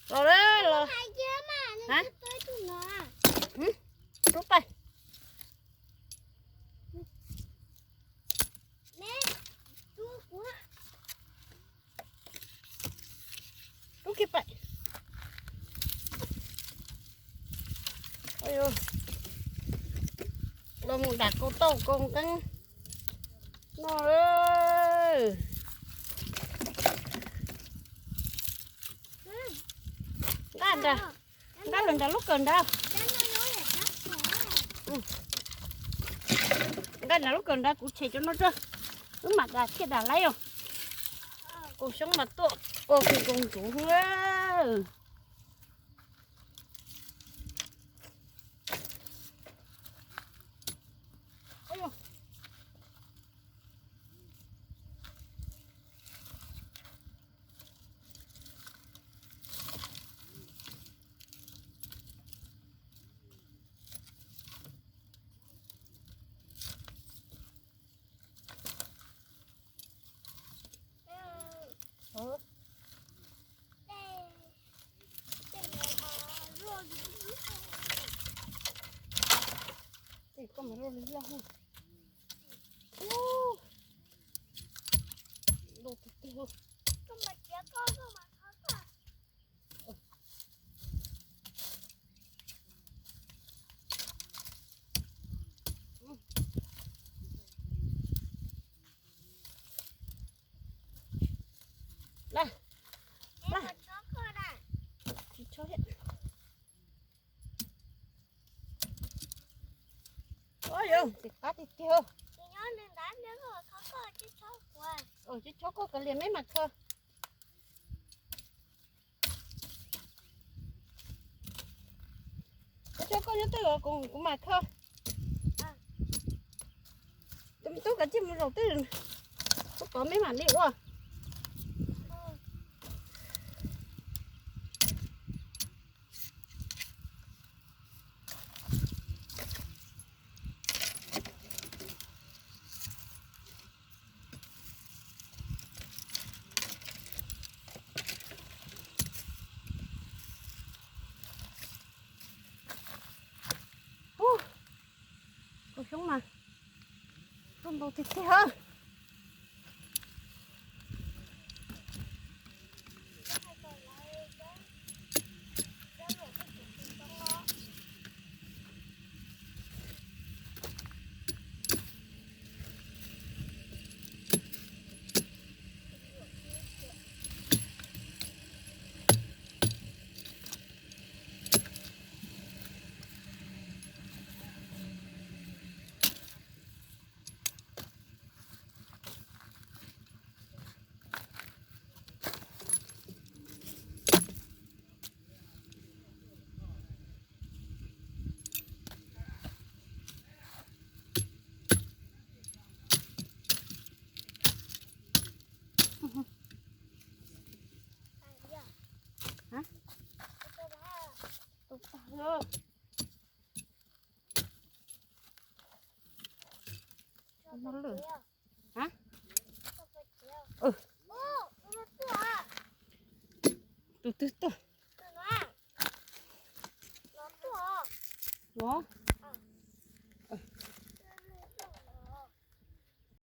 Los los los. Rub pais. Rub kiag pais. Los mus dam kaus tauj kaus nqeeb no. Nqa nqa los nram lub kawm nrad. Nqa nram lub kawm nrad kuv tshem cov no tso. Wb mam dam thiaj dam laib os. Kaus xyoob mas tuaj ua kawg kaus ntsuv xwb. Tej koj mas loj li loj. Loj tiag tiag. Ua yog txiv qab tiag tiag. Tsis chob koj kav liam meb mas kho. Koj chob koj nyob twj os, kuv mam kho. Tus me tub kav tsij mus zaum twj, kuv tod meb mam li ua. Ub, kaus xyoob mas tuaj ntau tiag tiag. Tus tag lawm. Tus no lwm. Hab? Tus twg tuaj?